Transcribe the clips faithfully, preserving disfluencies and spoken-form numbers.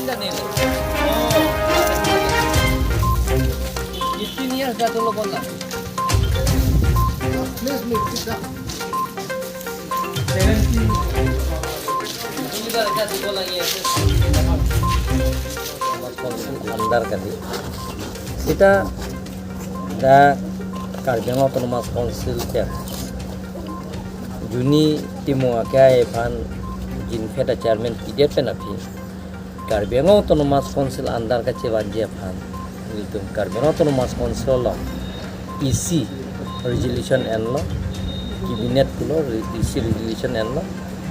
Fifteen years dah dulu bola. Please make it up. Seventy. Ini dah dekat dulu lagi ya. Council under kali. Sita dak Karbi Anglong Autonomous Council ke Juni timo akai aphan Zinfed a chairman pidet pen aphi Karbi Anglong Autonomous Council under kachevanji aphan ilitum Karbi Anglong Autonomous Council along E C resolution enlo, cabinet pulo re-, E C resolution enlo.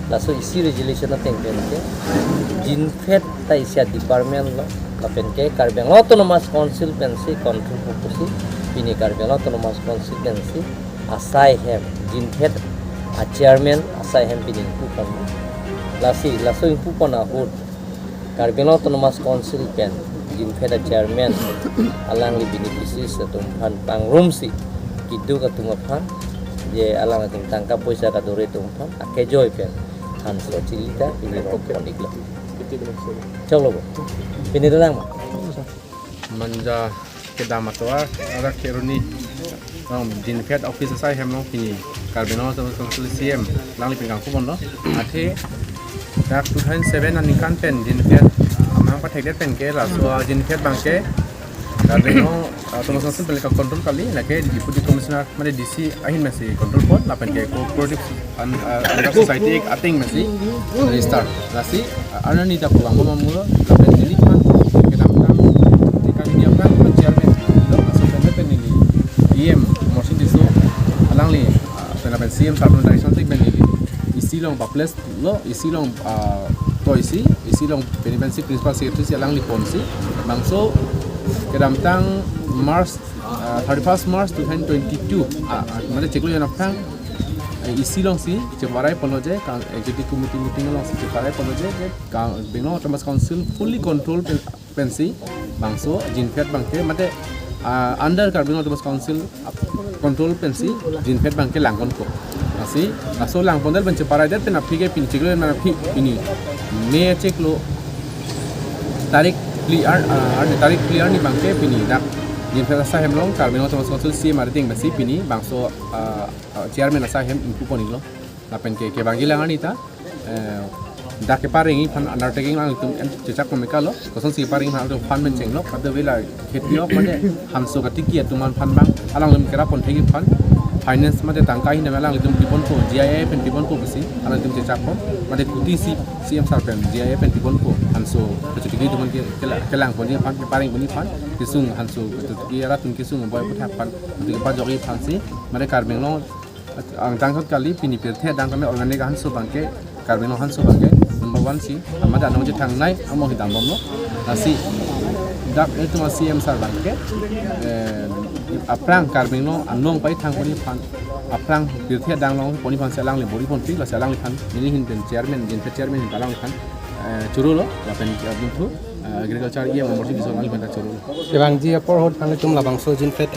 Laso E C resolution ateng pen ke Zinfed ta E C department lo, lapen ke Karbi Anglong Autonomous Council pensi control pusi pini Karbi Anglong Autonomous Council pensi asai hem Zinfed a chairman asai hem pini ingpu pon. Lasi laso ingpu pon ahut Karbi Anglong Autonomous Council pen Zinfed a chairman alangli beneficiaries atum aphan pangrumsi keduk atum aphan, je alangtum tangka poisa kadore atum aphan akejoi pen hanso chili ta pini rong pon-iklo. Choklo bo. Pini dolang ma. Manja kedam atovar, arak keruni. Nong Zinfed office asai hem nong pini Karbi Anglong Autonomous Council C M alangli pen kangkupon lo. Athe dak two thousand seven aningkan pen Zinfed amang pathekdet pen ke laso Zinfed abang ke Karbi Anglong Autonomous Council pen ka control kali, lake Deputy Commissioner mane D C ahin mesi control pon, lapen ke cooperative an, uh, under society act ateng mesi register. Lasi, uh, arni ta pulang mama mulo, lapen neli aphan kedamtang, di kami dia aphan chairman, lo, laso pen pen neli E M Morsing Tisso alangli, uh, pen lapen C M sir pen direction tik pen neli E C along pa-place lo, E C along, uh, to E C, E C along pen pensi principal secretary si alangli ponsi bangso kedamtang March, uh, thirty-first March two thousand twenty-two, uh, uh, mane chiklo jan aphrang, uh, E C alongsi cheparai ponlo je, ka executive committee meeting alongsi cheparai ponlo je, je ka Karbi Anglong Autonomous Council fully control pen, pensi bangso Zinfed abang ke mate, uh, under Karbi Anglong Autonomous Council control pensi Zinfed abang ke langponpo. Lasi laso langpondet pen cheparaidet pen aphi ke pini chiklo jan aphi pini May chiklo tarik phli ar, ah, arni tarik phli arni abang ke pini dak Zinfed asai hem along Karbi Anglong Autonomous Council C M arideng pensi pini bangso, ah, ah, chairman asai hem ingpu pon-iklo. Lapen ke kevangji alang arni ta, eh, dak keparengji aphan undertaking alangtum en chechak pameka lo, kosonsi parengji aphan atum aphan pen chenglo, pada vela kheti ok mane hanso katiki atum aphan abang alangtum kerap pon thekji aphan, finance mate tangka ahin dam alanglitum piponpo, G I A pen piponpo pusi alangtum chechakpo, mate kuti si C M sir pen G I A pen piponpo, hanso kachotiki atum ke kela-, kelang ponji aphan, kepareng ponji aphan, kesung hanso kachotiki arat atum kesung boi puthak aphan, atum kepajokji aphansi, mate Karbi Anglong angdeng thot kali pini pirthe adang kami organic hanso abang ke, Karbi Anglong hanso abang ke number one si, amada anong chethangnei among hidam bomlo. Lasi dak etum a C M sir abang ke, eh, aphrang Karbi Anglong anong paithang ponji aphan, aphrang pirthe adang along ponji aphansi alangli bor-i ponpik, lasi alangliphan neli ahin pen chairman, Zinfed chairman ahin pen alangliphan, eh, chorolo, lapen ke abin thu, eh, agriculture E M Morsing Tisso alangliphan ta chorolo. Kevangji apor ahut nanglitum labangso Zinfed